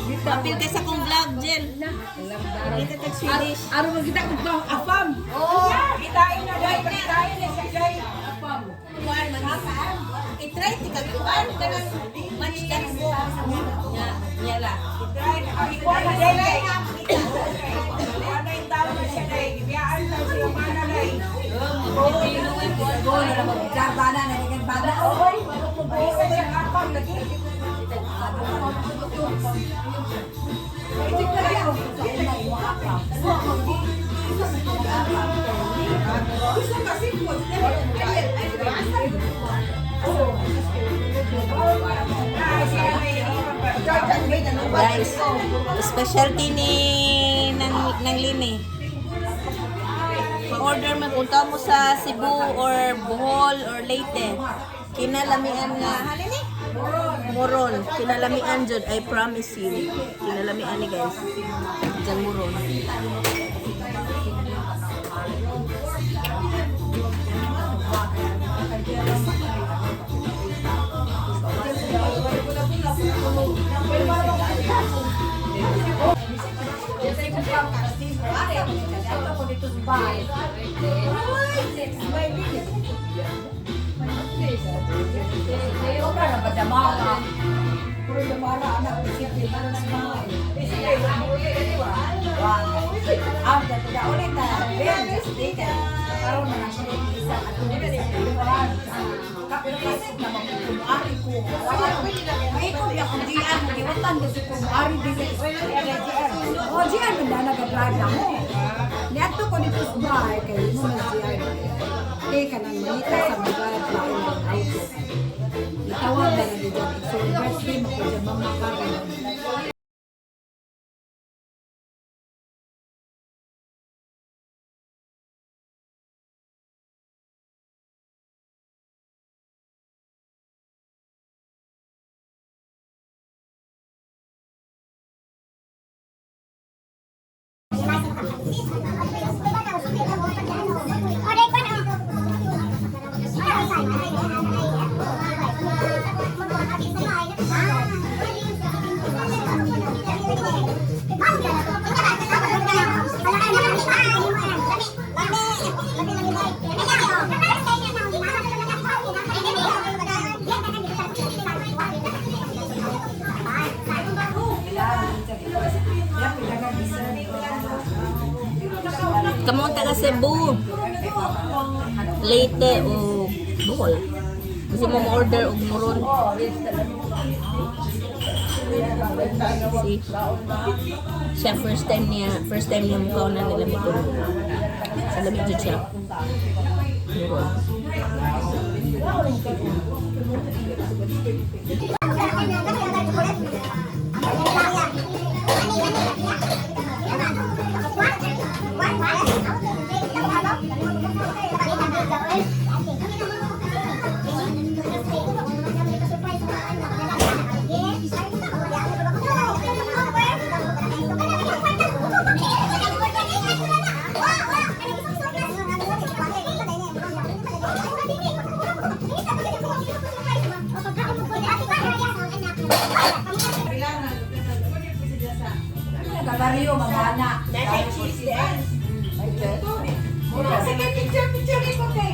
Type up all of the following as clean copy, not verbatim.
Apil ka sa kong vlog, Jel. Kita tag Swedish. Araw magkita ko ba afam. Kitain na dahil, kitain na siya dahil. Afam. Kuan man. I-try ti ka kuan kanang match that mo. Nya, nya la. Try na, ikuha na dahil. Ano yung tao na siya dahil? Biyaan na siya mana dahil. Go na lang magbana na ikan bana. Oy, isa siya afam lagi. Guys, specialty ni ng Lini. Pa-order man punta mo sa Cebu or Bohol or Leyte. Kinalamian nga halin ni? Moron. Kinalamian jud, I promise you. Kinalamian ni, guys. Diyan moron. Oh, GR man na nag-drive na mo. Niadto ko dito sa bahay kay mo na GR. Kay kanang mangita sa mag-drive na auto. Itawag na lang dito. So, birthday mo ko dyan, mama ka. Kamo ang taga Cebu, Leyte o Bohol. Gusto mo mo-order og moron? See? Siya first time niya mukha na nila mito. Sa lamig jud siya. Moron. Nagabariyo, mga anak. Sige, picture, picture ko te.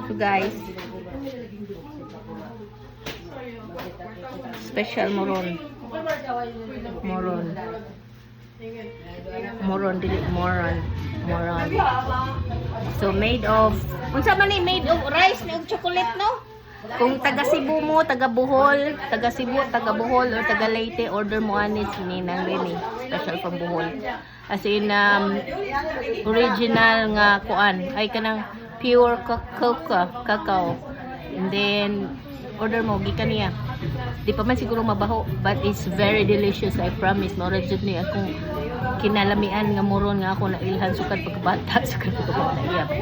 So guys, special moron. Moron. Moron dili moron. Moron. So made of, unsa man ni, made of rice ni og chocolate, no? Kung taga Cebu mo, taga Bohol, taga Cebu, taga Bohol or taga Leyte, order mo ani si Ninang Rene, special from Bohol. As in original nga kuan, ay kanang pure cocoa, cacao. And then order mo gikan niya. Di pa man siguro mabaho, but it's very delicious, I promise. Mao ra jud ni akong kinalamian nga moron nga ako na ilhan sukad pagkabata, sukad pagkabata. Yeah.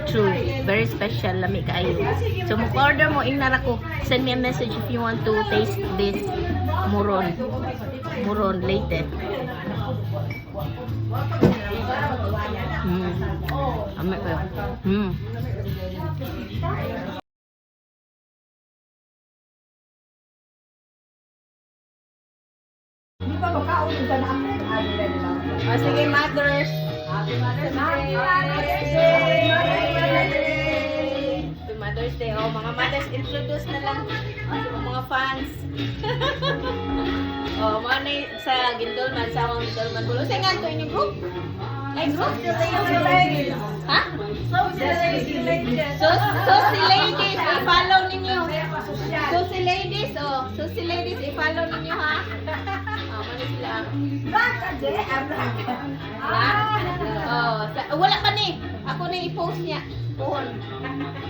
True, very special, lami kaayo. So mo order mo, ingnar ako. Send me a message if you want to taste this moron. Moron Leyte. Ami kayo. Di pa makaon yung tanan. Oh, sige, mothers. Happy Mother's Day! Happy Mother's Day. Oh, mga mothers, introduce na lang ang mga fans. Oh, mga na sa Gindolman, sa among Gindolman. Bulo, sa nga to inyong group? Ay, group? Ha? So si ladies, i-follow ninyo. So si ladies, oh. So si ladies, i-follow ninyo, ha? Oh, mano sila. Ha? Oh, wala pa ni. Ako na i-post niya. Pohon.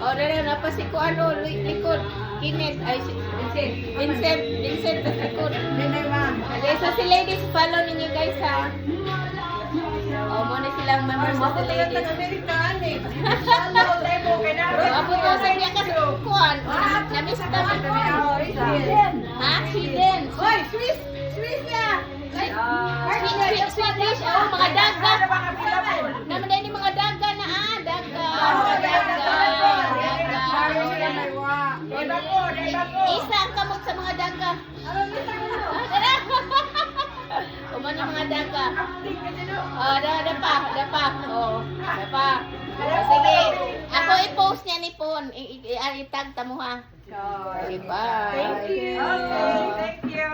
Oh, dala na pa si ko ano, likod. Kenneth, ay si Vincent. Vincent, Vincent sa likod. Okay, so si ladies, follow ninyo guys ha. Oh, mo na silang members of the ladies. Oh, apo to sa niya kasi kuan. Namiss ta man. Ha? Sweden. Hoy, Swiss! Swiss na! Sweet, sweet, Swedish. Oh, mga daga. Naman din yung mga daga na ah, daga. Daga. Daga. Isa ang kamot sa mga daga. Umano yung mga daga. Oh, da, da pa, da pa. Oh, da pa. Oh, sige. gihapon. I-tag ta mo ha. Okay, bye. Thank you. Okay, thank you.